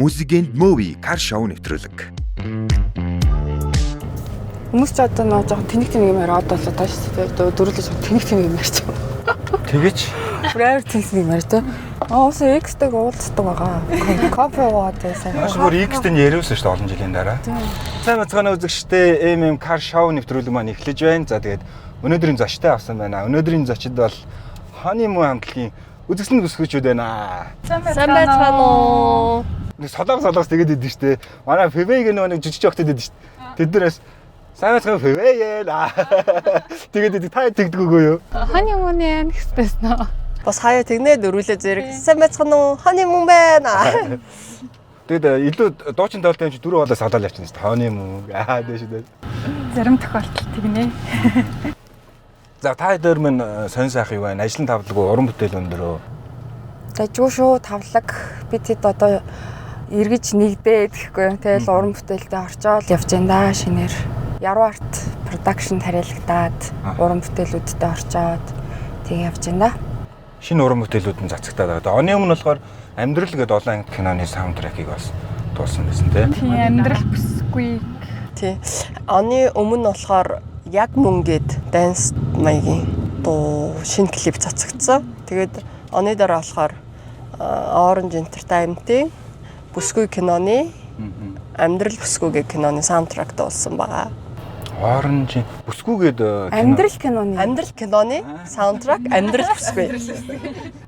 Music and Movie Car Show нэвтрүүлэг. Хүмүүс ч одоо нөө жоохон тэнэг тэнэг юм яриад болоо тааш дээ. Дөрүлээ жоохон тэнэг тэнэг юм ярьч. Тэгэж Бүр амар тэнэг тэнэг юм ярьж тэ. Аа уусаа X-тэйг уулздаг байгаа. Кофе уугаад байсан. Маш бүр X-тэй нь яриулсан шүү дээ олон жилийн дараа. Сайн бацгаана үзэгчдээ MM Car Show нэвтрүүлэг маань эхлэж байна. За тэгээд өнөөдрийн зочтой авсан байна. Өнөөдрийн зочид бол Honeymoon хамтлагийн үзэсгэлэн бүсгүүчүүд байна. Сайн байцгаана уу? Нэг солонгос солонгос тэгээд идэв шүү дээ. Манай Февэ гэх нэг жижиг жогтод идэв шүү дээ. Тэд нараас сайн байцгаана Февэ ээ. Тэгээд идэг та тэгдэггүй юу? Honeymoon яа гэжсэн үү? Бас хаяа тэгнэ дөрүүлээ зэрэг. Сайн байцгаана уу? Honeymoon байна. Тэгээд илүү дуучин тоолтой юм чи дөрөв хоолой салаал явчихна шүү дээ. Honeymoon аа дээш дээ. Зарим тохиолдолд тэгнэ. За та дээр минь сонь сайх юу байна? Ажлын тавлаг уран бүтээл өндөрөө. Дажгүй шүү тавлаг би тэд одоо эргэж нэгдээд гэхгүй. Тэгэл уран бүтээлдээ орчоол явж байна да шинээр. Яруу арт production тариалагдаад уран бүтээлүүдтэй орчоод тэг явж байна да. Шинэ уран бүтээлүүд нь цацагтаад байгаа. Оны өмнө болохоор Амьдрал гэдэг олон анги киноны саундтрекийг бас дуулсан байсан тий. Тийм амьдрал бүсгүй. Тий. Оны өмнө болохоор яг мөн гээд dance маягийн дуу шинэ клип цацагдсан. Тэгээд оны дараа болохоор Orange Entertainment-ийн бүсгүй киноны Амьдрал бүсгүй гэх киноны саундтрек дуулсан байгаа. Orange бүсгүй гээд Амьдрал киноны Амьдрал киноны саундтрек Амьдрал бүсгүй.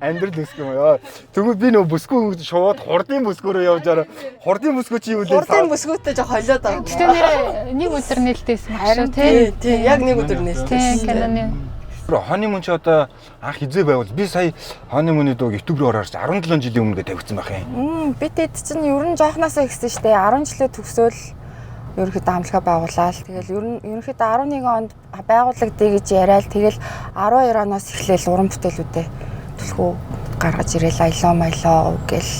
Амьдрал бүсгүй юм ёо. Тэгвэл би нөө бүсгүй гэж шууд хурдын бүсгүүрөө явж араа. Хурдын бүсгүй чи юу лээ? Хурдын бүсгүйтэй жоо холиод байгаа. Гэтэ нэрээ нэг өдөр нээлттэйсэн баг шүү Тий, тий. тий, яг нэг өдөр Тийм нээлттэйсэн. киноны. Honeymoon чи одоо анх хизээ байвал би сая Honeymoon-ы дууг YouTube руу орж 17 жилийн өмнө гэ тавигдсан байх юм. Би тэд чинь ер нь жоохноосоо ихсэн штэ 10 жилээ төгсөөл ерөнхийдөө хамтлагаа байгуулаад тэгэл ер нь ерөнхийдөө 11 онд байгуулагдъя гэж яриад тэгэл 12 оноос эхлээл уран бүтээлүүдээ түлхүү гаргаж ирээл аялаа маялаа гэл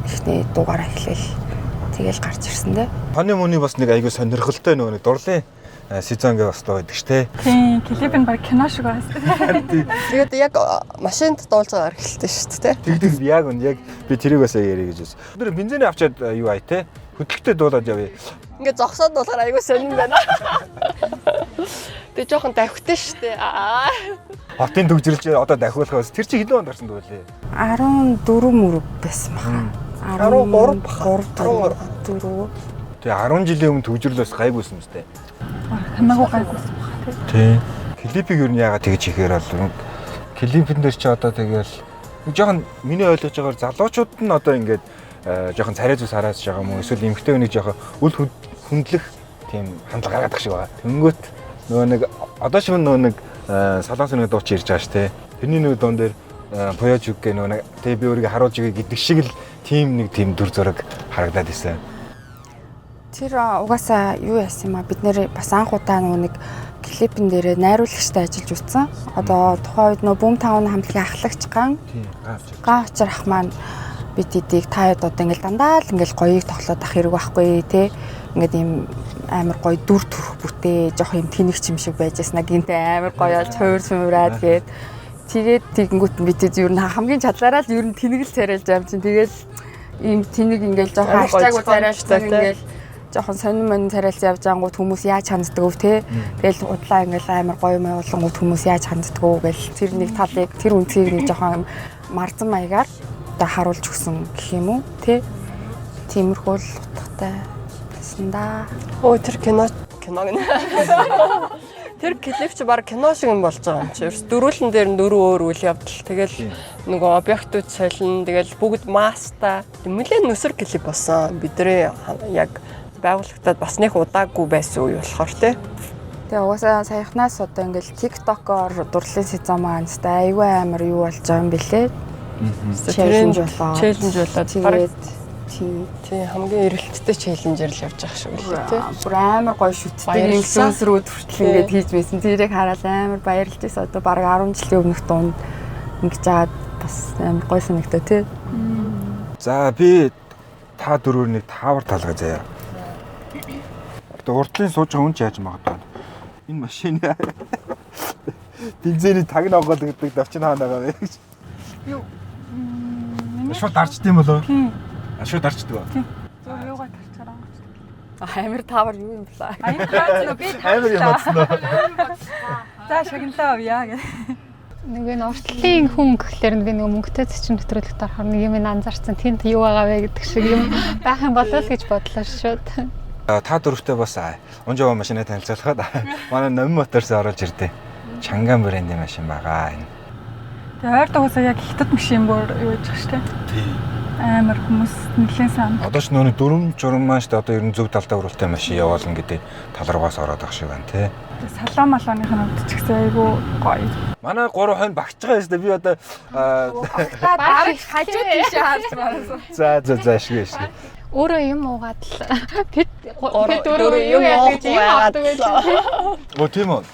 эхний дугаараа эхлээл тэгэл гарч ирсэн дээ. Honeymoon-ы бас нэг айгүй сонирхолтой нөгөө нэг дурлын сезон гэ бас дуу байдаг штэ. Тийм клип нь баг кино шиг байсан. Тэгээд яг машинд дуулж байгаа хэрэгтэй шүү дээ. Тэгдэг яг үн яг би тэрийг бас яг ярих гэж байсан. Өнөөдөр бензин авчаад юу ай те хөдөлгөлтэй дуулаад явъя. Ингээ зогсоод болохоор айгүй сонирн байна. Тэгээ жоохон давхтай шүү дээ. Аа. Хотын төгжрэлж одоо дахиулах бас тэр чи хэдэн онд гарсан дуу лээ? 14 мөрөг байсан баха. 13 баха. 3 4 Тэгээ 10 жилийн өмнө төгжрөл бас гайгүйсэн юм сте. Хамаагүй гайгүйсэн баг тий. Тий. Клипийг ер нь яагаад тэгж хийхээр бол клипэн дээр чи одоо тэгэл нэг жоохон миний ойлгож байгаагаар залуучууд нь одоо ингээд жоохон царай зүс харааж байгаа юм уу эсвэл эмэгтэй хүнийг жоохон үл хүндлэх тийм хандлага гаргадаг шиг байгаа. Тэнгүүт нөгөө нэг одоо ч нөгөө нэг солонгос нэг дууч ирж байгаа ш тэ. Тэрний нөгөө дуун дээр Пояж үг гэ нөгөө нэг тэ би өөрийгөө харуулж өгье гэдэг шиг л тийм нэг тийм дүр зураг харагдаад исэн. Тэр угаасаа юу яасан юм а бид нэр бас анх удаа нөгөө нэг клипэн дээрээ найруулагчтай ажиллаж үтсэн. Одоо тухайн үед нөгөө Boomtown хамтлагийн ахлагч ган Тийм гаач. ган очир ах маань бид эдийг та хэд одоо ингээл дандаа л ингээл гоёыг тоглоод ах хэрэг байхгүй те. Ингээд ийм амар гоё дүр төрх бүтээ жоох юм тэнэг чим шиг байж ясна гинтээ амар гоё болж хуур сумраад гээд тэгээд тэгэнгүүт нь бид эд ер нь хамгийн чадлаараа л ер нь тэнэг л царайлж байгаа юм чинь тэгэл ийм тэнэг ингээл жоох Амар гоё арчаагүй зохиомжтой, царайлцсан те. ингээл жоохон сонин мон царайлц явж ангууд хүмүүс яаж ханддаг вэ те тэгэл удлаа ингээл амар гоё муулангууд хүмүүс яаж ханддаг вэ гэл тэр нэг талыг тэр үнцгийг нэг жоохон марзан маягаар одоо харуулж өгсөн гэх юм уу те тиймэрхүү л утгатай байсан да. Өө тэр кино кино гэнэ. Тэр клип чи баг кино шиг юм болж байгаа юм чи. Ерөөс дөрүүлэн дээр нь дөрөв өөр үйл явдал. Тэгэл нөгөө объектууд солино. Тэгэл бүгд маста. Нэлээд нүсэр клип болсон. Бидний яг байгууллагатад бас нэг удаагүй байсан үе болохоор те. Тэгээ угаасаа саяхнаас одоо ингээл TikTok-оор дурлалын сезон маань хэвээр айгүй амар юу болж байгаа юм бэлээ. Challenge болоод. Челленж болоод бараг Тэгээд тий тий хамгийн эрэлттэй челленжээр л явж байгаа шиг үлээ тий. Бүр амар гоё шүтдэг Баярлсан. инфлюенсерүүд хүртэл ингээд хийж байсан. Тэрийг хараад амар баярлж байсан. Одоо бараг 10 жилийн өмнөх дунд ингэж жаад бас амар гоё санагдаа тий. За би та дөрөөр нэг таавар талгай заяа. Одоо урдлын сууж байгаа хүн ч яаж магадгүй. Энэ машин бензиний таг ногоол гэдэг давчин хаана байгаа вэ гэж. Юу? Шууд дарчд юм болов? Тийм. А шууд дарчдаг ба. Тийм. Амар таавар юу юм блаа. Аян таац би Амар юм бодсон уу? За шагналаа авъя гэх. Нөгөө нь уртлын хүн гэхлээр би нөгөө мөнгөтэй зочин нэвтрүүлэгт орохоор нэг юм анзаарсан. Тэнд юу байгаа вэ гэдэг шиг юм байх юм болов л гэж бодлоо шүү. Та дөрөвтэй бас унжаа машинаа танилцуулахад манай Номин Моторс оруулж ирдээ. Чанган брендийн машин байгаа энэ. Тэгээ ойр дугуйсаа яг хятад машин бүр юу гэж байгаа шүү дээ. Тийм. Амар хүмүүс нэлээд сан. Одоо ч нөгөө дөрвөн журам маань шүү дээ одоо ер нь зөв талдаа өрүүлтэй машин явуулна гэдэг тал руугаас ороод ах шиг байна тий. Салон малооных нь хувьд ч гэсэн айгүй гоё. Манай гурван хонь багч байгаа юм шүү дээ. Би одоо Та дараг хажуу тийшээ харж мараас. за за за шиг шиг. Өөрөө юм уугаад л тэд Гурав- тэд өөрөө дөрөв юм юм яадаг гэж юм уухгүй авдаг байж. Өө тийм үү.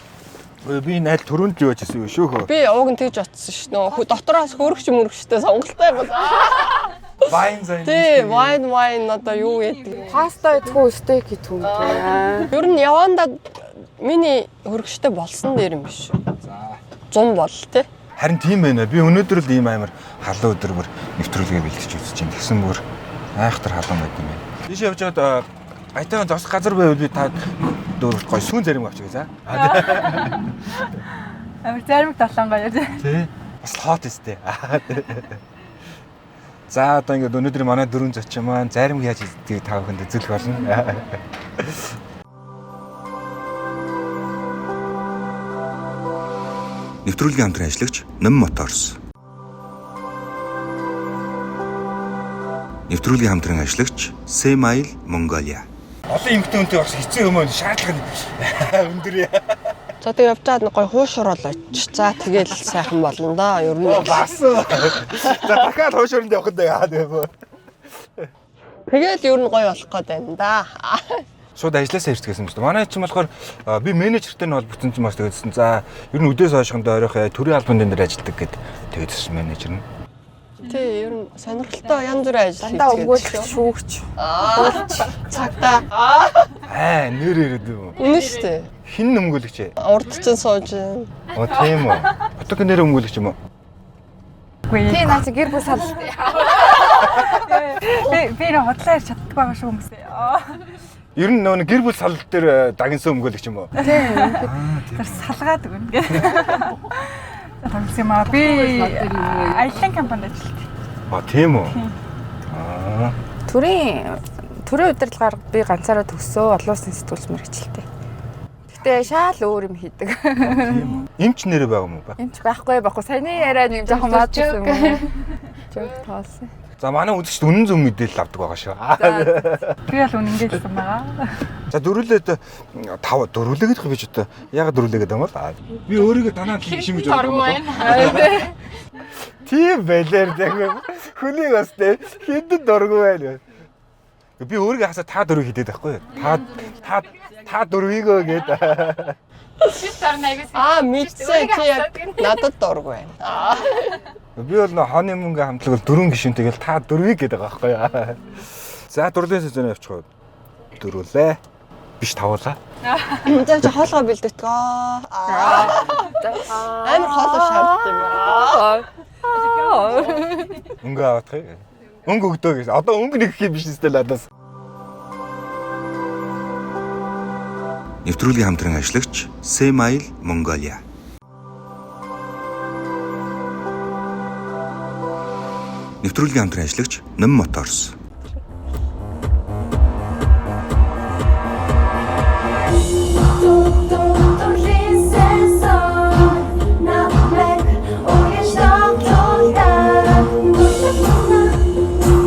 Өө, би энэ аль төрөнд юу яжсэн юм шүү хөө. Би уг нь тэгж очсон ш. Нөө дотроос хөрөгч мөрөгчтэй сонголттой юм байна. Вайн зайн. Тий, вайн вайн одоо юу яадаг. Паста идэх үү, стейк идэх үү гэх. Ер нь явандаа миний хөрөгчтэй болсон дээр юм биш. За. 100 бол тий. Харин тийм байна. Би өнөөдөр л ийм амар халуун өдөр бүр нэвтрүүлгээ бэлтэж үзэж байна. Тэгсэн бүр айхтар халуун байд юм байна. Тийш явж байгаад аятайхан зогсох газар байвал би та дөрөвт гой сүүн зарим авчих за. Амар зарим талан гоё. Тий. Бас л хот өстэй. За одоо ингээд өнөөдөр манай дөрвөн зочин маань зарим яаж хийдгийг та бүхэнд үзүүлэх болно. Нэвтрүүлгийн хамтран ажиллагч Ном Моторс. Нэвтрүүлгийн хамтран ажиллагч Semail Mongolia. Олон эмэгтэй хүнтэй бас хэцүү юм аа шаардлага нь өндөр яа. За тэг явж чад нэг гой хуушурал очиж. За тэгэл сайхан болно да. Ер нь Бас. За дахиад хуушуранд явах нь яа тийм. тэгэл ер нь гой болох гээд байна да. Шууд ажилласаа ирчихсэн юм шүү дээ. Манай чинь болохоор би менежертэй нь холбогдсон чинь бас тэгээдсэн. За ер нь үдээс хойшхондоо ойрох төрийн албан дээр ажилладаг гэд тэгээдсэн менежер нь. Тий, ер нь сонирхолтой янз бүрийн ажил Дандаа хийдэг. өмгөөлөгч, шүүгч. Цагтаа. Аа нэр ирээд юм уу? Үнэн шүү дээ. Хин өмгөөлөгч ээ? Урд чинь сууж байна. Оо тийм үү. Отог нэр өмгөөлөгч юм уу? Үгүй. Тий наа чи гэр бүл сал. Би нэ худлаа ярьж чаддаг байгаа шүү хүмүүс. Аа. Ер нь нөгөө гэр бүл салал дээр дагнсан өмгөөлөгч юм уу? Тэр салгаад өгнө гэх. Тоглосон юм аа. Би аяллаа компанид ажилладаг. Аа тийм үү. Аа. Төрийн удирдлагаар би ганцаараа төгсөө олон улсын сэтгүүлч мэрэгчлээ. Гэтэ шаал өөр юм хийдэг. Тийм үү. Эмч нэрэ байгаа юм уу? Эмч байхгүй байхгүй. Саяны яриа нэг жоохон баадсан юм уу? Жог тоолсон. За манай үзэгчд үнэн зөв мэдээлэл авдаг байгаа шүү. Би бол үнэнгээ хэлсэн байгаа. За дөрүлээд тав дөрүлээ гэдэг би ч одоо ягаад дөрүлээ гэдэг юм бол би өөрийгөө танаа тийм гэж боддог юм байна. Тийм байлаар тэг. Хүнийг бас тэ хиндэд дургүй байна. Би өөрийгөө хасаа та дөрөв хидэд байхгүй юу? Та та та дөрвийгөө гэд. Аа мэдсэн чи яг надад дургүй байна. Аа. Би бол нөө хооны мөнгө хамтлаг бол дөрвөн гишүүн тэгэл та дөрвийг гэдэг байгаа байхгүй юу? За дөрвийн сезон явчих уу? Дөрвөлээ. Биш тавуулаа. За чи хоолгоо бэлдэтгөө. Аа. Амар хоолоо шаарддаг юм аа. Өнгө аваадах. Өнгө өгдөө гэсэн. Одоо өнгө нэгэх юм биш үстэй надаас. Нэвтрүүлгийн хамтран ажиллагч Semail Mongolia. Нэвтрүүлгийн хамтран ажиллагч Ном Моторс. Baby,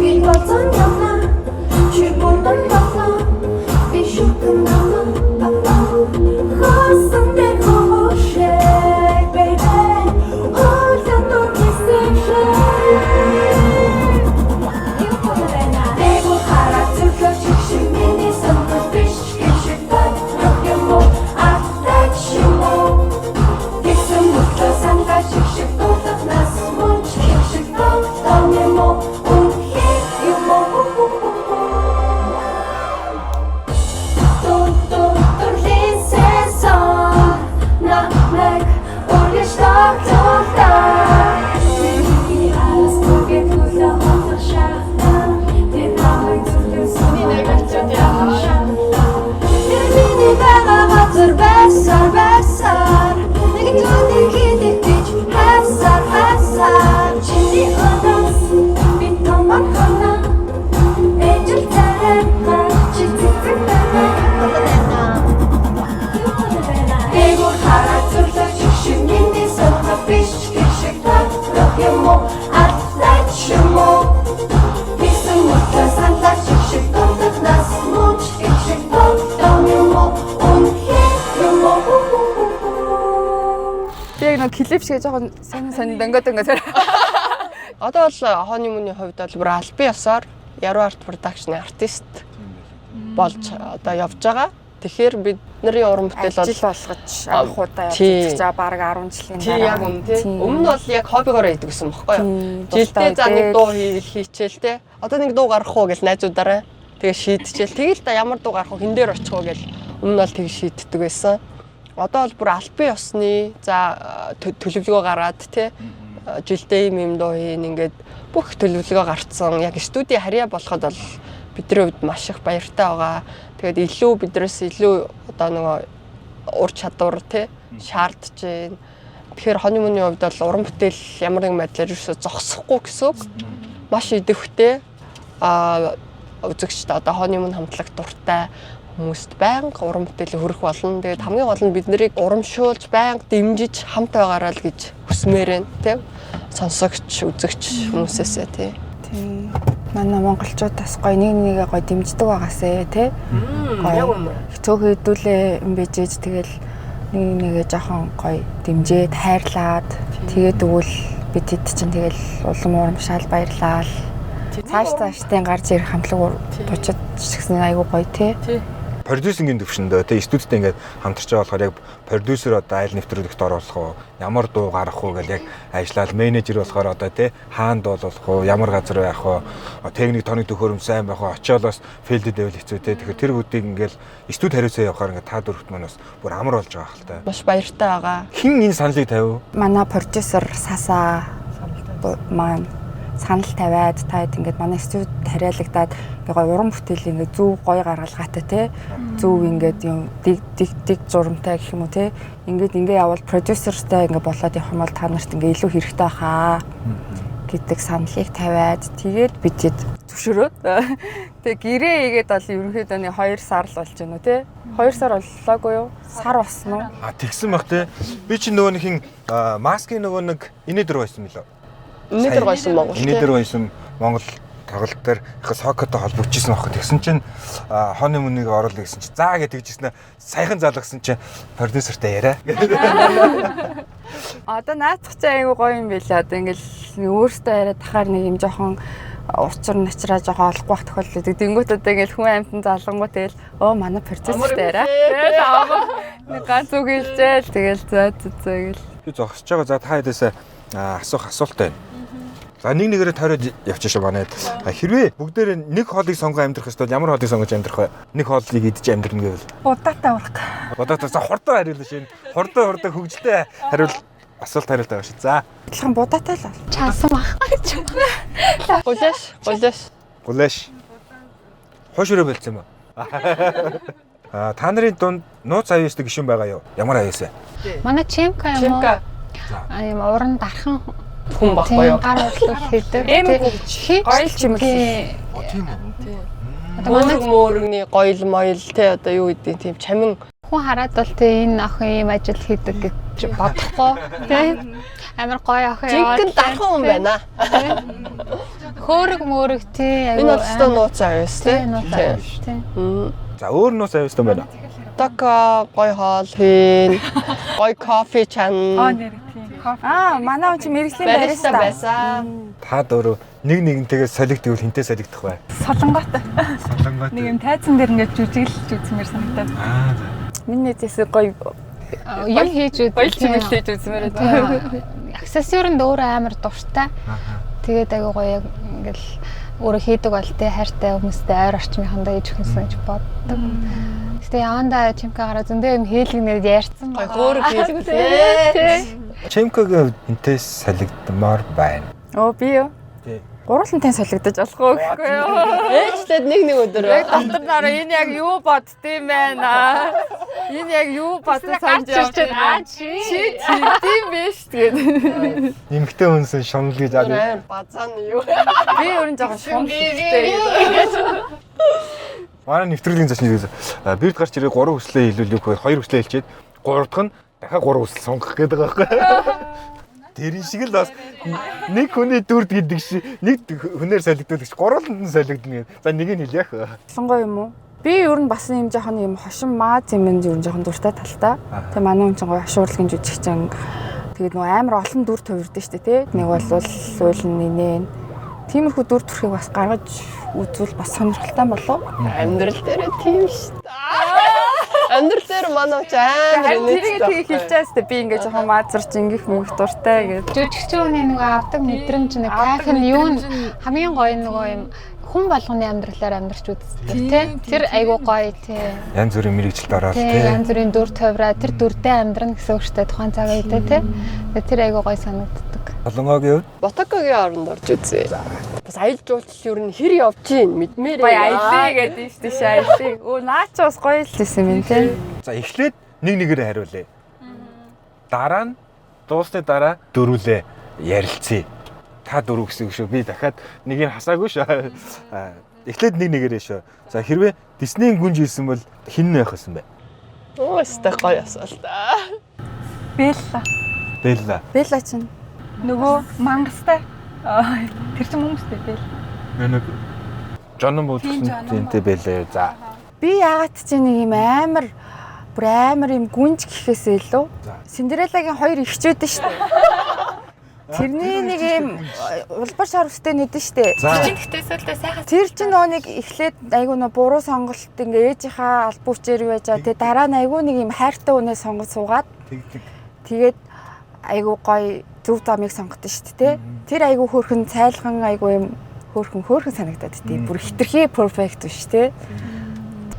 юм уу алтай ч юм уу. Хийсэн мөртлөө саналаа шиг шиг дурдах нас мууч гэх шиг тоглоом юм уу, үнэхээр юм уу. Би яг нэг клип шиг жоохон сонин сонин дөнгө дөнгө тэр. Одоо бол honeymoon-ы хувьд бол бүр албан ёсоор Яруу арт production-ы артист болж одоо явж байгаа. Тэгэхээр бидний уран бүтээл бол Ажил болгож анх удаа явж Тийм. үзэж байгаа бараг 10 жилийн тий яг үнэ тий. Өмнө нь бол яг хоббигоор хийдэг гэсэн бохоггүй юу? Тийм, Жилдээ дуртай за нэг үедээ дуу хийвэл хийчихэл те. Одоо нэг дуу гаргах уу гэж найзуудаараа тэгээ шийдчихэл. Тэгэл та ямар дуу гаргах уу, хэн дээр очих уу гэж өмнө нь бол тэг шийддэг байсан. Одоо бол бүр албан ёсны за төлөвлөгөө гараад те жилдээ ийм ийм дуу хийн ингээд бүх төлөвлөгөө гарцсан. Яг студийн харьяа болоход бол бидний хувьд маш их баяртай байгаа. Тэгээд илүү биднээс илүү одоо нөгөө ур чадвар те шаардж байна. Тэгэхээр honeymoon-ы хувьд бол уран бүтээл ямар нэгэн байдлаар ерөөсөө зогсохгүй гэсэн үг. Маш идэвхтэй үзэгчд одоо honeymoon хамтлаг дуртай хүмүүст байнга уран бүтээлээ хүрэх болно. Тэгээд хамгийн гол нь бид нарыг урамшуулж байнга дэмжиж хамт байгаарай л гэж хүсмээр байна тийм. Сонсогч, үзэгч хүмүүсээсээ тийм. Тийм. Манай монголчууд бас гоё нэг нэгээ гоё дэмждэг байгаасэ тий. Гоё. Яг үнэ. Цөөхөн хэдүүлээ юм бижээж тэгэл нэг нэгээ жоохон гоё дэмжээд хайрлаад тэгээд өгвөл бид хэд чинь тэгэл улам урамшаал баярлаал. Цааш цааштай гарч ирэх хамтлаг бучид ч гэсэн айгүй гоё тий. Продюсингийн төвшөндөө тий студидтэй ингээд хамтарч байгаа болохоор яг продюсер одоо айл нэвтрүүлэгт оруулах уу, ямар дуу гаргах уу гэл яг ажиллаад, менежер болохоор одоо тий хаана дуулах уу, ямар газар байх уу, техник тоног төхөөрөмж сайн байх уу, очиод бас филдэд байвал хэцүү тий. Тэгэхээр тэр бүгдийг ингээд студ хариуцаа явахаар ингээд та дөрөвт маань бас бүр амар болж байгаа хэл та. Маш баяртай байгаа. Хэн энэ саналыг тавив? Манай продюсер Саса маань санал тавиад та хэд ингээд манай студ тариалагдаад ингээ гоё уран бүтээл ингээ зөв гоё гаргалгаатай те зөв ингээд юм дэг дэг дэг журамтай гэх юм уу те ингээд ингээ явбал продюсертай ингээ болоод явах юм бол та нарт ингээ илүү хэрэгтэй хаа гэдэг саналыг тавиад тэгээд бид хэд зөвшөөрөөд тэг гэрээ ийгээд бол ерөнхийдөө нэг 2 сар л болж байна уу те 2 сар боллоогүй юу, сар болсон уу? А тэгсэн баг те. Би чинь нөгөө нэг хин маскын нөгөө нэг инээдэр байсан мөлөө. Өнөөдөр гойсон Монгол тий. Өнөөдөр гойсон Монгол тоглолт дээр их сокотой холбогдчихсон байхгүй. Тэгсэн чинь honeymoon-ыг оруулах гэсэн чинь заа гэж тэгжсэн. Саяхан залгасан чинь продюсертэй яриа. Одоо наацх чи айгүй гоё юм байлаа. Одоо ингээл өөртөө яриад тахаар нэг юм жоохон учир начраа жоохон олохгүй бах тохиолдол байдаг. Тэнгүүт одоо ингээл хүн амьтан залгангуу тэгэл оо манай продюсертэй яриа. Тэгэл аа нэг ганц үг хэлжээл тэгэл зөө зөө зөө гэл. Би зогсож байгаа. За та хэдээс асуух асуулт байна. За нэг нэгээрээ тойроод явчих шээ манай. Хэрвээ бүгдээрээ нэг хоолыг сонгон амьдрах ёстой бол ямар хоолыг сонгож амьдрах вэ? Нэг хоолыг идэж амьдрна гэвэл Будаатай урах. Будаатай. За хурдан хариулна шин. Хурдан хөгжилтэй хариул асуулт хариулт байгаа шээ. За. Адилхан будаатай л бол. Чаасан баг. Гулаш, гулаш. Гулаш. Хойшроо болцсон юм аа. А та нарын дунд нууц аюустай гишүүн байгаа юу? Ямар аюус вэ? Манай Чимка юм уу? Чимка А юм уран дархан хүн баггүй юу? Гар урлал хийдэг. Эм хөгж. Гоёл чимэглэл. Тийм үү. Одоо манай Мөөрөг мөөрөгний гоёл моёл те одоо юу гэдэг тийм чамин хүн хараад бол тэ энэ охин ийм ажил хийдэг гэж бодохгүй тэ. Амар гоё охин яваад. жинхэнэ дархан хүн байна. Хөөрөг мөөрөг тий Энэ бол өстой нууц аюус те. тий нууц аюус тий. За өөр нууц аюустай байна. Тока гоё хоол хийн. Гоё кофе чан. Аа нэр тийм. Кофе. Аа манай хүн чинь мэрэгжлийн Бариста бариста. байсан. Та дөрөв нэг нэгнтэйгээ солигдвол хинтээ солигдох вэ? Солонготой. Солонготой. Нэг юм тайзан дээр ингээд жүжиглэж үзмээр санагдаад. Аа за. Миний нэзээс гоё Юм хийж үз. гоёл чимэглэл хийж үзмээр байна. Аксессуарнд өөрөө амар дуртай. Тэгээд айгуу гоё яг ингээл өөрөө хийдэг бол тий хайртай хүмүүстэй ойр орчмынхандаа иж хүнсэн гэж боддог. Гэтэ явандаа Чимка гараа зөндөө юм хийлгэнээр ярьсан Гоё байгаа. хөөрөг хийлгэлээ. Чимкагийн хинтээ солигдмоор байна. Оо би юу? Тий. Гурван тань солигдож болох уу гэхгүй юу? Ээжлээд нэг нэг өдөр. Яг дотор нараа энэ яг юу боддсон бэ наа? Энэ яг юу бодсон санаж Гарч ирж байна. Чи тийм биш тэгээд. Нэмэгтэй хүнсэн шунал гэж аа. Амар базаан юу. Би өөр нь жоохон шунал хэрэгтэй. Манай нэвтрүүлгийн зочны гэсэн бирд гарч ирээ 3 хүслээ хэлвэл юу гэхээр 2 хүслээ хэлчихэд 3 дахь нь дахиад 3 хүсэл сонгох гэдэг байгаа байхгүй. тэрэн шиг л бас нэг хүний дүрд гэдэг шиг нэг хүнээр солигдуулах шиг гурван нь солигдно гэдэг. За нэг нь хэлье. Солонгоо юм уу? Би ер нь бас юм жоохон юм хошин маа юм ер нь жоохон дуртай талтай. Тэгээ манай хүн чинь гоё хошуурлын жүжигчин. Тэгээд нөгөө амар олон дүр төвөрдөн штэ тий. Нэг бол уйлан нинэ. Тиймэрхүү дүр төрхийг бас гаргаж үзвэл бас сонирхолтой болов. Амьдрал дээр тийм шүү дээ. Амьдрал дээр манай ч амар инээдтэй. Тэрийг хэлж байгаа шүү дээ. Би ингээ жоохон маазарч ингэх мөнгө дуртай гэж. Жүжигчин хүний нөгөө авдаг мэдрэмж нэг кайф нь юу н хамгийн гоё нөгөө юм хүн болгоны амьдралаар амьдрч үздэг тий. Тэр айгуу гоё тий. Янз бүрийн мэрэгжилд ороод тий. Янз бүрийн дүр тойроо тэр дүрдээ амьдрна гэсэн үг шүү дээ тухайн цаг үедээ тий. Тэр айгуу гоё санагддаг. Солонгогийн хувьд Ботокогийн оронд орж үзье. Бас аялал жуулчлал ер нь хэр явж гин мэдмээр. Гоё аялъя гэдэг шүү дээ аялъя. Өө наа чи бас гоё л байсан юм тий. За эхлээд нэг нэгээрээ хариулъя. Дараа нь дуусны дараа дөрвөлээ ярилцъя. Та дөрөв гэсэн үг шүү. Би дахиад нэгийг хасаагүй шүү. Эхлээд нэг нэгээрээ шүү. За хэрвээ Диснейн гүнж хийсэн бол хэн байх гэсэн бэ? Оо өстэй гоё асуулт. Белла. Белла. Белла чинь нөгөө мангастай. Тэр чинь хүмүүстэй Белла. Нэг Жонон буудлын тэнтэй Белла. За. Би яагаад чи нэг юм амар бүр амар юм гүнж гэхээс илүү Синдереллагийн хоёр эгч байдаг шүү дээ. Тэрний нэг юм улбар шар үстэй нэдэн штэ. Тэр чинь гэхдээ сүүлдээ сайхан. Тэр чинь нөө нэг эхлээд айгу нөө буруу сонголт ингээ ээжийнхаа аль бүчээр байж байгаа. Тэгээ дараа нь айгу нэг юм хайртай үнээ сонгож суугаад. Тэгээд айгу гоё зөв замыг сонгодог штэ тэ. Тэр айгу хөөрхөн цайлган айгу юм хөөрхөн хөөрхөн санагдаад тий. Бүр хитрхи perfect биш тэ.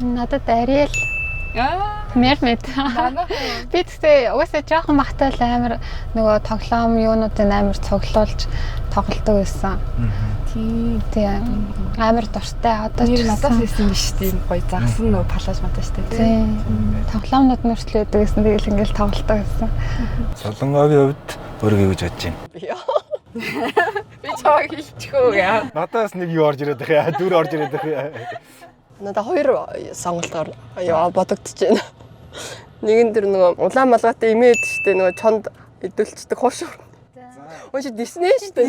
Надад Ариэл Mermaid. Би тэгтээ угаасаа жоохон бахтай л амар нөгөө тоглоом юунуудыг амар цуглуулж тоглодог байсан. Тийм. Тийм. Амар дуртай. Одоо ч надаас хийсэн биш тийм гоё загсан нөгөө палаж матажтай тийм. Тоглоомнууд нөрчлөө байдаг гэсэн тэгэл ингээл тоглодог гэсэн. Солонгогийн хувьд өөрөө юу гэж бодож байна? Би чамайг хэлчихөө яа. Надаас нэг юу орж ирээд байх яа. Дүр орж ирээд байх яа. Надад хоёр сонголтоор яа бодогдож байна. Нэгэн тэр нөгөө улаан малгайтай эмээ хэд штэ нөгөө чонд идүүлцдэг хуушуур. Өө чи Дисней штэ.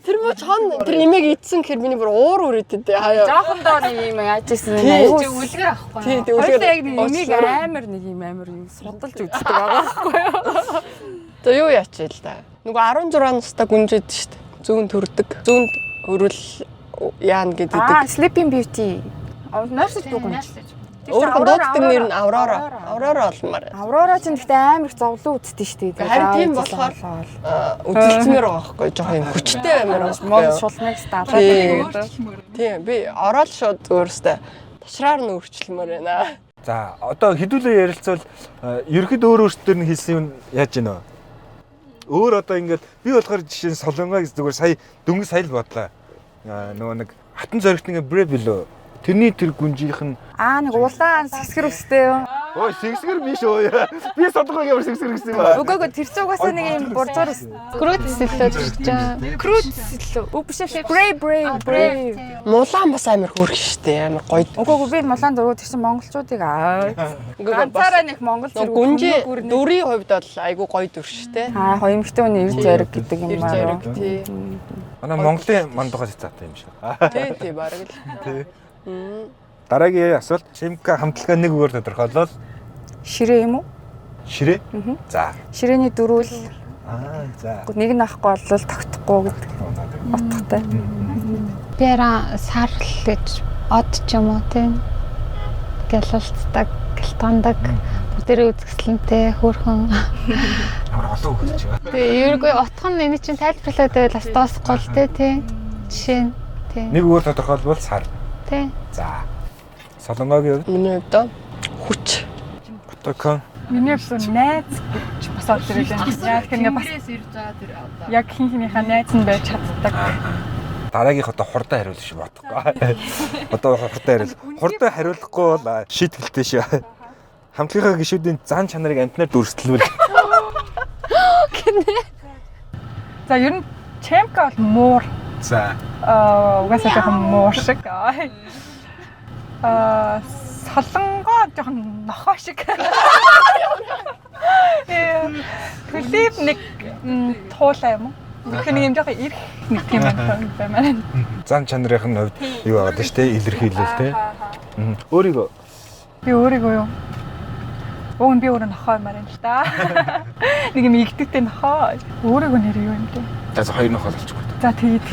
Тэр мө чон тэр эмээг идсэн гэхэр миний бүр уур үрээдэд хаяа. Жоохондоо нэг юм яаж исэн айгуу үлгэр авахгүй. Тий, тий үлгэр. Яг нэг эмээг амар нэг юм амар юм судалж үздэг байгаа байхгүй юу? За юу яач л да. Нөгөө 16 настай гүнжээд штэ. Зүүн төрдөг. Зүүнд өрөл яана гэдэг. Аа, Sleeping Beauty. Нойрсож бууг юм. Өөрөөр дууддаг нэр нь Аврора. Аврора олмоор. Аврора чинь гэхдээ амар их зовлон үздэг шүү дээ. Харин тийм болохоор үзэлцмээр байгаа байхгүй жоохон юм хүчтэй амар байгаа. Мол шулмыг даалаад гэдэг. Тийм би ороод шууд өөрөөсөө ташраар нь өөрчлөмөр байна. За одоо хэдүүлээ ярилцвал ерхэд өөр өөртөө нь хэлсэн юм яаж гинэ вэ? Өөр одоо ингээд би болохоор жишээ нь Солонгоо зүгээр сая дөнгөж сая л бодлоо. Нөгөө нэг хатан зоригт ингээ Brave билүү. Тэрний тэр гүнжийнх нь аа нэг улаан сэгсгэр өстэй юу? Ой сэгсгэр биш үү? Би Солонгог ямар сэгсгэр гэсэн юм аа. Үгүй тэр чинь угаасаа нэг юм буржуур өс. Крутс илүү тэр чинь. Крутс илүү. Үгүй биш биш. Brave brave brave. Мулан бас амар хөөрх штэ амар гоё. Үгүй би мулан дургу тэр чинь монголчуудыг аа. Ганцаараа нэг монгол зэрэг гүнжи дүрийн хувьд бол айгүй гоё дүр штэ. Аа хоёр эмэгтэй хүний эр зориг гэдэг юм аа. Эр зориг тий. Манай Монголын мандугаас цаатай юм шиг. Тий тий бараг л. Тий. Дараагийн асуулт Чимка хамтлагаа нэг үгээр тодорхойлвол ширээ юм уу? Ширээ? За. Ширээний дөрүүл. Аа за. Нэг нь авахгүй бол тогтохгүй гэдэг утгатай. Би араа сарл гэж од ч юм уу тийм гялалцдаг, гэлтондог бүгдээрээ үзэсгэлэнтэй хөөрхөн. Амар олон үг хэлж байгаа. Тэгээ ерөөгүй утга нь энэ чинь тайлбарлаад байвал бас дуусахгүй л тий. Жишээ нь тий. Нэг үгээр тодорхойлвол сар. Тий. За. Солонгогийн хувьд миний хувьд хүч. Ботокон. Миний хувьд найз гэж бас орж ирээд байна. Яг тэр ингээ бас яг хин хинийхээ найз нь байж чаддаг. Дараагийнх одоо хурдан хариулах шүү бодохгүй. Одоо хурдан хариул. Хурдан хариулахгүй бол шийтгэлтэй шүү. Хамтлагийнхаа гишүүдийн зан чанарыг амтнаар дүрслэлвэл. Гинэ. За ер нь Чемка бол муур. За. Угаасаа жоохон муур шиг. Солонгоо жоохон нохоо шиг. Тулип нэг туулаа юм уу? Нэг нэг юм жоохон ирэх нэг тийм юм байна. Зан чанарын нь хувьд юу байгаад шүү дээ, илэрхийлэл те. Өөрийгөө би өөрийгөө юу? Уг нь би өөрөө нохоо юмар юм л да. Нэг юм игдэгтэй нохоо. Өөрийгөө нэр юу юм бэ? За хоёр нохоо болчихгүй. За тэгээд.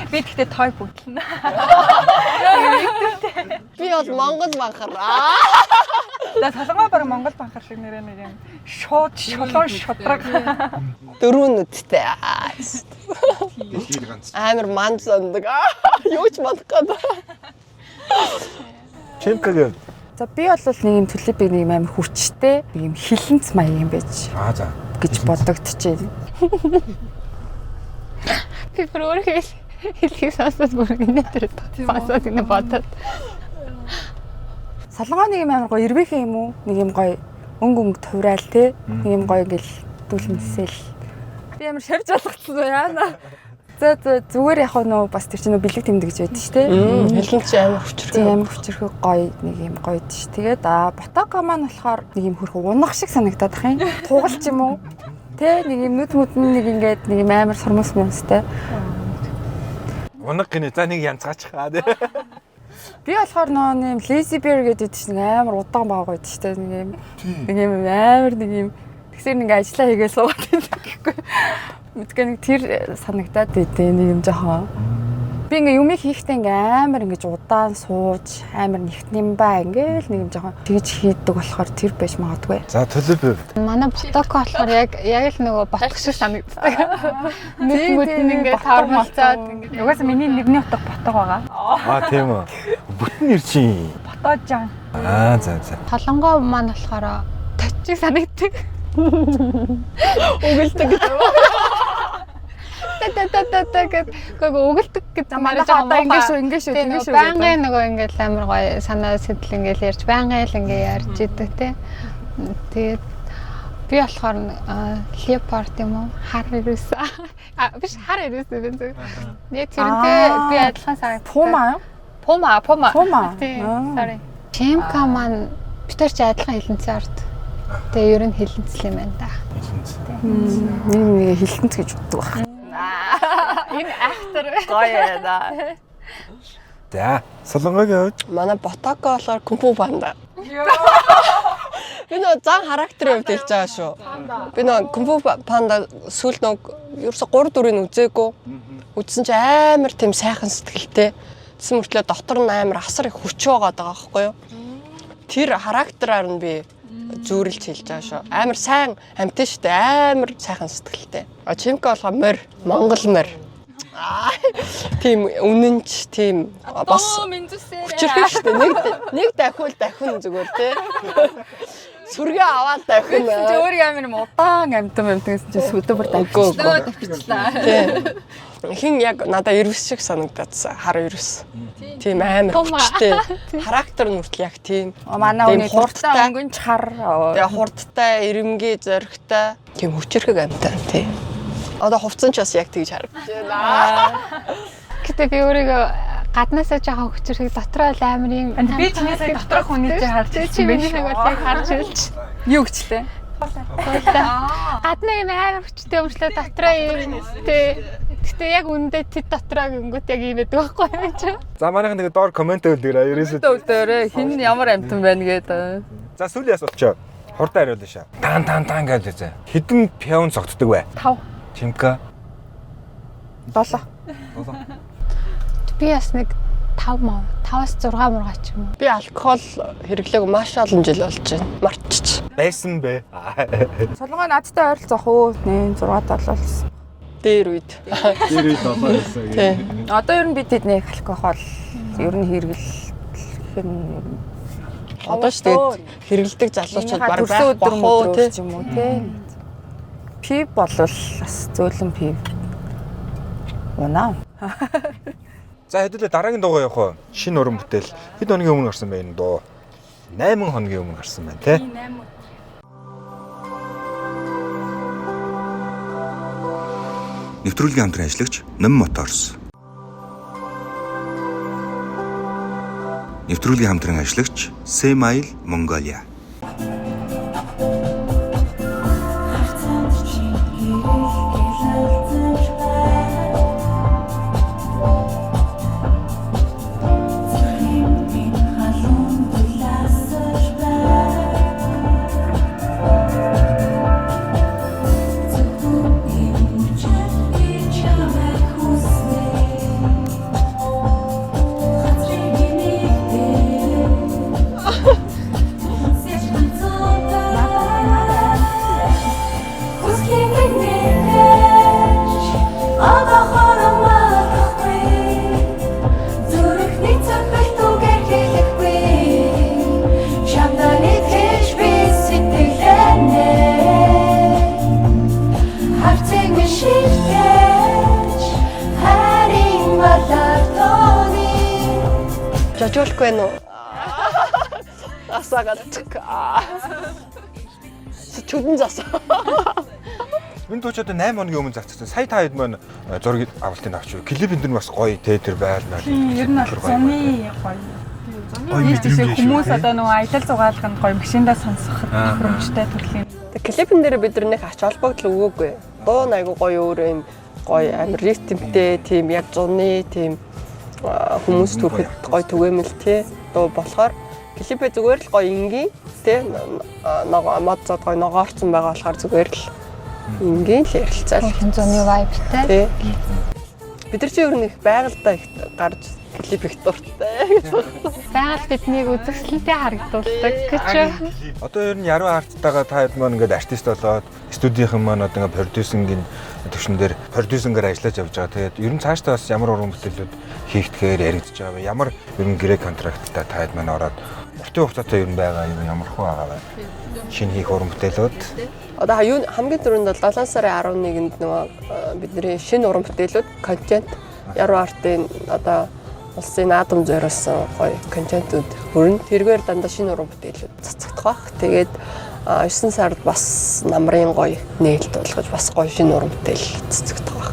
Би тэгтээ той бүглэнэ. Би бол Монгол банхар. За солонгоо баг Монгол банхар шиг нэрээ нэг юм шууд шулуун шудраг. Дөрөв нүдтэй. Амар манз ондог. Юу ч мандах гээд. Чимкагийн. За би бол нэг юм төлөвийг нэг юм амар хүчтэй, нэг юм хилэнц маяг юм байж. Аа за гэж бодогдчихэв. Би бүр өөрөө хэлхийг сонсоод бүр гинэ тэр сонсоод гинэ бодоод. Солонгоо нэг юм амар гоё эрвээхэн юм уу? Нэг юм гоё өнгө өнгө тувраал те. Нэг юм гоё ингээл дүүлмсэл. Би амар шавж болгоцсон яана. За за зүгээр яг нөө бас тэр чинь нөө бэлэг тэмдэг гэж байдаг шүү дээ. Хэлэн чи амар хүчрхэг. Амар хүчрхэг гоё нэг юм гоё ш. Тэгээд ботака маань болохоор нэг юм хөрхөн унах шиг санагдаад ах юм. Тугалч юм уу? Тэ нэг юм нүд мүд нэг ингээд нэг юм амар сормос юмстай. Унаг гинэ. За нэг янзгаачих аа тэ. Би болохоор нөө юм lazy bear гэдэг чинь нэг амар удаан байгаа гоё шүү дээ. Нэг юм нэг юм амар нэг юм тэгсэр нэг ажиллаа хийгээл суугаад байдаг гэхгүй. Мэдгээ нэг тэр санагдаад байдیں۔ Нэг юм жоохон. Би ингээ юмыг хийхдээ ингээ амар ингэж удаан сууж амар нэгтнэм ба ингээл нэг юм жоохон тэгж хийдэг болохоор тэр байж магадгүй. За төлөв. Манай ботоко болохоор яг л нөгөө ботох шиг санагддаг. Нүд мүд нь ингээ таармалцаад ингээ. Угаасаа миний нэрний утга ботог байгаа. Аа тийм үү. Бүтэн нэр чинь. Ботожан. Аа за за. Солонгоо маань болохоор точиг санагддаг. Өгөлдөг гэж. Та гэд үгүй өгөлдөг гэж манай одоо ингэ шүү ингэ шүү ингэ шүү. Байнгын нөгөө ингээл амар гоё санаа сэтэл ингээл ярьж байнгын л ингээ ярьж идэг те. Тэгээд би болохоор леопард юм уу? Хар ирүүс. А биш хар ирүүс би зөв. Яг тэрнтэй би адилхан санагддаг. Пума юу? Пума, пума. Пума. Тийм. Sorry. Чимка маань бид нар чи адилхан хилэнцэн ард. Тэгээ ер нь хилэнцэл юм байна да. Хилэнц. Нэг нэг хилэнц гэж боддог баг. Энэ актер гоё да. За, Солонгогийн хувьд манай Ботако болохоор Кунг-фу панда. Би нөө зан характерын хувьд хэлж байгаа шүү. Би нөө Кунг-фу панда сүүл нөө ерөөсө 3 4-ийг үзээгүй. Үзсэн чи амар тийм сайхан сэтгэлтэй. Тэсэн мөртлөө дотор нь амар асар их хүч байгаа даа байхгүй юу? Тэр характераар нь би зүүрэлж хэлж байгаа шүү. Амар сайн амьтан шүү дээ. Амар сайхан сэтгэлтэй. А Чимка болохоор морь, Монгол морь. Тийм үнэнч, тийм бас хүчрхэг шүү дээ. Нэг дахиул дахин зүгээр тий. Сүргээ аваад дахин. Чи өөр амар юм удаан амьтан амьтан гэсэн чи сүдэ бүр давхичлаа. Давхичлаа. Тий. Хин яг надад ирвэс шиг санагдаадсан. Хар ирвэс. Тийм амар хүчтэй. Характер нь хүртэл яг тийм. Манай хүний хурдтай өнгөн ч хар. Тэгээ хурдтай, ирэмгий, зоригтой. Тийм хүчрхэг амьтан тий. Одоо хувцсан ч бас яг тэгж харагдаж байна. Гэтэ би өөрийгөө гаднаасаа жоохон хүчрхэг, дотроо л амар юм. Би чиний сая доторх хүнийг чи харж ирсэн байх шүү. Бол яг харж ирж. Юу гэчлээ? Гаднаа юм амар хүчтэй өмчлөө дотроо юм тий. Гэтэ яг үүндээ тэд дотроо гингүүт яг ийм байдаг байхгүй юу чи. За манайхан тэгээ доор комент үлдээрэй. Ерөөсөө үлдээрэй. Хин ямар амьтан байна гэдэг. За сүүлийн асуулт чи. Хурдан хариулъя шаа. Таан таан таан гэж лээ. Хэдэн пион цогтдөг вэ? 5. Чимка. 7. Би бас нэг 5 маа 5-аас 6 мургаа ч юм уу. Би алкогол хэрэглээг маш олон жил болж байна. Мартчих. Байсан бэ. Солонгоо надтай ойролцоох уу? 8 6 7 болсон. Дээр үед. Дээр үед 7 байсан. Тий. Одоо ер нь би тэдний алкогол ер нь хэрэглэх нь Одоо ч тэгээд хэрэглэдэг залуучууд баг байхгүй бах уу тий юм уу тий. Пив болвол бас зөөлөн пив. Унаа. За хэдүүлээ дараагийн дуугаа явах уу? Шинэ уран бүтээл хэд хоногийн өмнө гарсан бэ энэ дуу? 8 хоногийн өмнө гарсан байна тий. 8. Нэвтрүүлгийн хамтран ажиллагч Ном Моторс. Нэвтрүүлгийн хамтран ажиллагч Semail Mongolia. Жожуулахгүй байна уу? Асаагаад чик. Чүдэн зас. Энэ дуу ч одоо 8 хоногийн өмнө зарцсан. Сая та хэд маань зургийг авалтыг авч. Клип энэ бас гоё те тэр байл мал. Тийм, ер нь бол зуны гоё. Гоё Нэг мэдрэмж жишээ шүү, хүмүүс тий. одоо нөгөө аялал зугаалганд гоё машиндаа сонсоход тохиромжтой төрлийн. Тэг клипэн дээр бид нар нэг ач холбогдол өгөөгүй. Дуу нь айгу гоё өөр юм гоё амар ритмтэй тийм яг зуны тийм хүмүүс төрөхөд гоё түгээмэл тий дуу болохоор клипээ зүгээр л гоё энгийн тий ногоо мод зод гоё ногоорцсон байгаа болохоор зүгээр л энгийн л ярилцаа л Хин зуны vibe-тай. тий. Бид нар чи ер нь их байгальдаа их гарч клип их дуртай. Байгаль биднийг үзэсгэлэнтэй харагдуулдаг гэж. Одоо ер нь яруу арттайгаа та хэд маань ингээд артист болоод студийнхэн маань одоо ингээд продюсингийн төвшин дээр продюсингээр ажиллаж явж байгаа. Тэгээд ер нь цаашдаа бас ямар уран бүтээлүүд хийгдэхээр яригдж байгаа вэ? Ямар ер нь гэрээ контракттай та хэд маань ороод уртын хугацаатай ер нь байгаа юм ямар хуу байгаа вэ? Шинэ хийх уран бүтээлүүд. Одоо юу хамгийн түрүүнд бол 7 сарын 11-нд нөгөө бидний шинэ уран бүтээлүүд контент яруу артын одоо улсын наадам зориулсан гоё контентууд хүрнэ. Тэргээр дандаа шинэ уран бүтээлүүд цацагдах бах. Тэгээд 9 сард бас намрын гоё нээлт болгож бас гоё шинэ уран бүтээл цацагдах бах.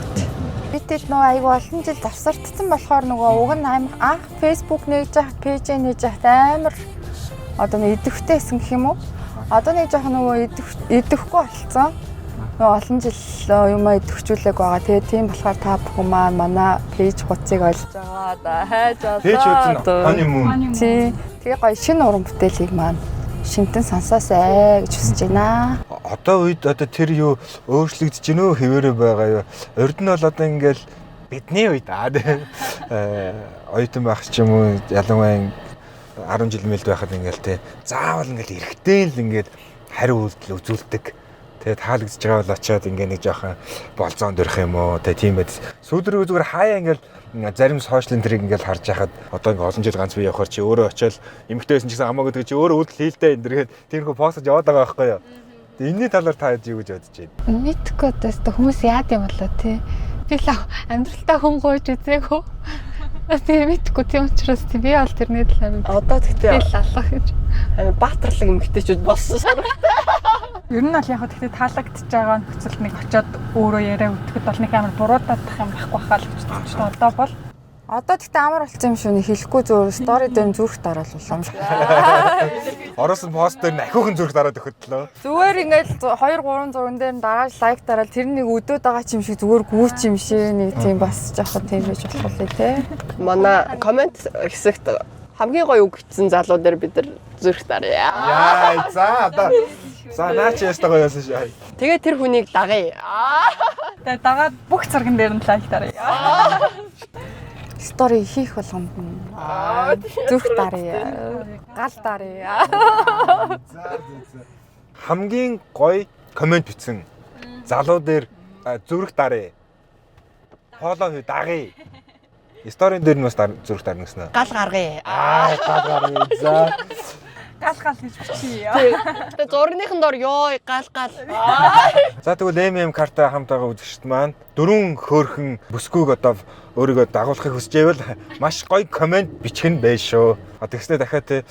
Бид тэл нөгөө айгүй олон жил завсартсан болохоор нөгөө уг нь амар анх Facebook нээж яхад, пэйж нээж яхад амар одоо нэг идэвхтэй байсан гэх юм уу? Одоо нэг жоохон нөгөө идэвхгүй болцсон. Нөгөө олон жил юм аа идэвхжүүлээг байгаа. Тэгээ тийм болохоор та бүхэн маань манай пэйж хуудсыг олж байгаа. Хайж олоо. Пэйж хуудас нь honeymoon. Тий. Тэгээ гоё шинэ уран бүтээлийг маань шинтэн сонсоосай гэж хүсэж байна. Одоо үед одоо тэр юу өөрчлөгдөж гинөө хэвээрээ байгаа юу? Урд нь бол одоо ингээл бидний үед оюутан байх ч юм уу ялангуяа 10 жил мэлд байхад ингээл те заавал ингээл эргэтэй л ингээд хариу үйлдэл үзүүлдэг. Тэгээ таалагдж байгаа бол очиод ингээ нэг жоохон болзоонд өрөх юм уу те тийм байд. Сүүл рүү зүгээр хаяа ингээл зарим сошиал энтриг ингээл харж байхад одоо ингээ олон жил ганц бие явахаар чи өөрөө очиод эмэгтэй байсан ч гэсэн хамаагүй тэгээ чи өөрөө үйлдэл хийлтэй энэ төргээд тиймэрхүү постж яваад байгаа байхгүй юу? Тэгээ энэний талаар та юу гэж бодож байна? Мэдхгүй одоо хүмүүс яад юм болоо тий. Би л амьдралтаа хүн гуйж үзээгүй. Тэгээ мэдхгүй тийм учраас би бол тэрний талаар Одоо тэгтээ би л алах гэж. Амар баатарлаг эмэгтэйчүүд болсон санагдав. Ер нь бол яг хөө тэгтээ таалагдж байгаа нөхцөлд нэг очиод өөрөө яриа өгөхөд бол нэг амар буруудах юм байхгүй хаа л гэж бодож байна. Одоо бол Одоо тэгтээ амар болсон юм шүү. Нэг хэлэхгүй зөөр стори дээр нь зүрх дараал боллоо юм шиг. Оруулсан пост дээр нь ахиухан зүрх дараад өгөхөдлөө. Зүгээр ингээл 2 3 зурган дээр нь дарааж лайк дараал тэр нэг өдөөд байгаа ч юм шиг зүгээр гүүч юм шиг нэг тийм бас жоохон тийм байж болох лээ те. Манай комент хэсэгт хамгийн гоё үг бичсэн залуу дээр бид нар зүрх даръя. Яа, за одоо за наа чи ястаа гоё байсан шүү. Тэгээ тэр хүнийг дагая. Тэгээ дагаад бүх зурган дээр нь лайк даръя. Стори хийх болгонд нь зүрх даръя. Гал даръя. Хамгийн гоё комент бичсэн залуу дээр зүрх даръя. Фоллоу хий дагая. Сторийн дээр нь бас зүрх дарна гэсэн үү? Гал гаргая. Аа, гал гаргая. За. Гал гал гэж бичье. Тэгээ зургийнхын дор ёо гал гал. За тэгвэл MM карта хамт байгаа үзэгчд маань дөрвөн хөөрхөн бүсгүйг одоо өөрийгөө дагуулахыг хүсэж байвал маш гоё комент бичих нь байж шүү. Тэгснээр дахиад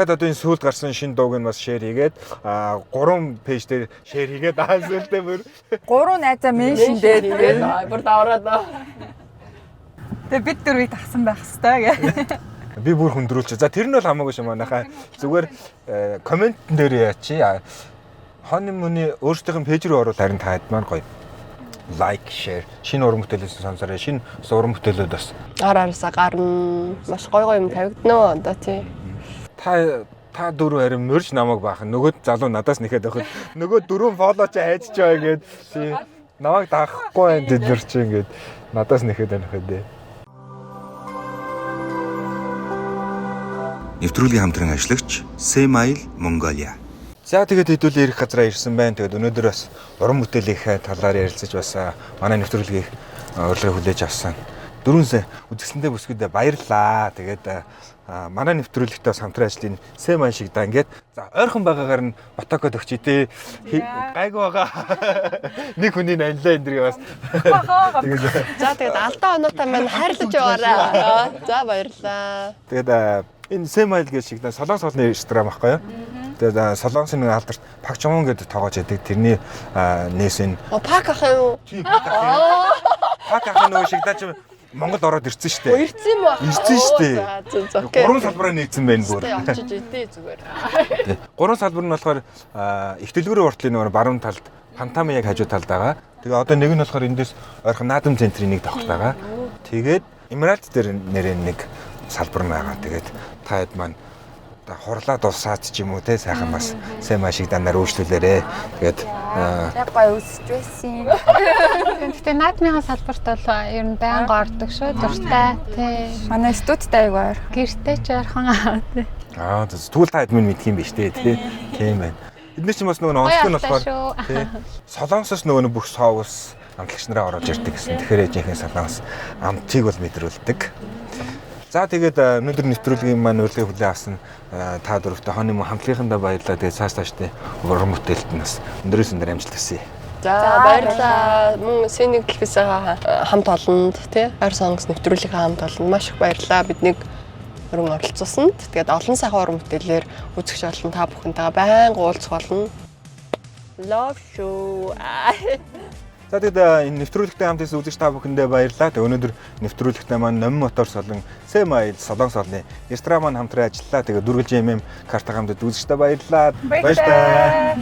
одоо энэ сүүлд гарсан шинэ дууг нь бас шеэр хийгээд 3 пэйж дээр шеэр хийгээд сүүлдээ бүр 3 найзаа меншн дээр тэгээд бүр давраад. Тэгээ бид дөрвийг дагсан байх хэвээр гэ. Би бүр хүндрүүлчих. За тэр нь бол хамаагүй шүү манайхаа. Зүгээр комментэн дээр яачи. Honeymoon-ы өөрсдийнх нь пэйж рүү орвол харин та хэд маань гоё. Лайк, share, шинэ уран бүтээлээс сонсороо, шинэ уран бүтээлүүд бас ар араасаа гарна. Маш гоё гоё юм тавигдана одоо тий. Та дөрөв харин мөрж намайг баах. Нөгөө залуу надаас нэхэд байхад нөгөө дөрөв фоллоу чи хайж байгаа ингээд тий. Намайг дагахгүй байх тэд нар чи ингээд надаас нэхэд байх үү. Нэвтрүүлгийн хамтран ажиллагч Semail Mongolia. За тэгээд хэдүүлээ ирэх газараа ирсэн байна. Тэгээд өнөөдөр бас уран бүтээлийнхээ талаар ярилцаж бас манай нэвтрүүлгийг урилгыг хүлээж авсан. Дөрвөн сая үзэсгэлэнтэй бүсгүйдээ баярлаа. Тэгээд манай нэвтрүүлэгтээ бас хамтран ажлын Сэмай шиг да ингээд за ойрхон байгаагаар нь ботокод өгчий те. Гайгүй байгаа. Нэг хүний анилаа энэ дэргээ бас. За тэгээд алдаа оноотой маань хайрлаж яваарай. За баярлалаа. Тэгээд энэ Сэмайл гэж шиг да Солонгос хоолны ресторан байхгүй юу? Тэгээд Солонгосын нэг алдарт Пак Чомон гэдэг тоогооч яадаг. Тэрний нээс энэ О пак ах юм уу? Тийм Пак ах юм. Пак ах нөгөө шиг да чи Монгол ороод ирсэн шүү дээ. Ирсэн юм уу? Ирсэн шүү дээ. За за за. Окей. Гурван салбараа нийцсэн байна бүр. Тэ очиж идэ зүгээр. Гурван салбар нь болохоор их дэлгүүрийн уртлын нөгөө баруун талд Пантами яг хажуу талд байгаа. Тэгээ одоо нэг нь болохоор эндээс ойрхон Наадам центрийн нэг давхарт байгаа. Тэгээд Эмеральд дээр нэрээ нэг салбар нь байгаа. Тэгээд та хэд маань одоо хурлаад усаад ч юм уу те сайхан бас сайн маш их данаар өөрчлөлөөрэй. Тэгээд Яг гоё өсөж байсан. Гэхдээ наадмынхаа салбарт бол ер нь байнга ордог шүү. Дуртай. Тий. Манай студидтэй айгүй ойр. Гэртээ ч ойрхон. Тий. Аа тэгвэл та хэд минь мэдх юм биш те тий. Тийм байна. Эднэр чинь бас нөгөө онцлог нь болохоор тий. Солонгосоос нөгөө нэг бүх соус амтлагч нараа оруулж ирдэг гэсэн. Тэгэхээр жинхэнэ солонгос амтыг бол мэдрүүлдэг. За тэгээд өнөөдөр нэвтрүүлгийн маань урилгыг хүлээн авсан та дөрөвтэй хонь юм хамтлагийнхандаа баярлалаа. Тэгээд цааш цаашдын уран бүтээлд нь бас өндрөөс өндөр амжилт хүсье. За баярлалаа. Мөн Синик телевизээ хамт олонд тий ойр сонгос нэвтрүүлгийн хамт олонд маш их баярлалаа. Биднийг өрн оролцуулсанд. Тэгээд олон сайхан уран бүтээлээр үзэгч олон та бүхэнтэйгээ байнга уулзах болно. Love show. За тэгээд энэ нэвтрүүлэгтэй хамт ирсэн үзэгч та бүхэндээ баярлалаа. Тэгээд өнөөдөр нэвтрүүлэгтэй маань Номин Моторс болон Сэмайл Солонгос олны ресторан маань хамтран ажиллалаа. Тэгээд дөрвөлж MM карта хамтад үзэгчдээ баярлалаа. Баярлалаа.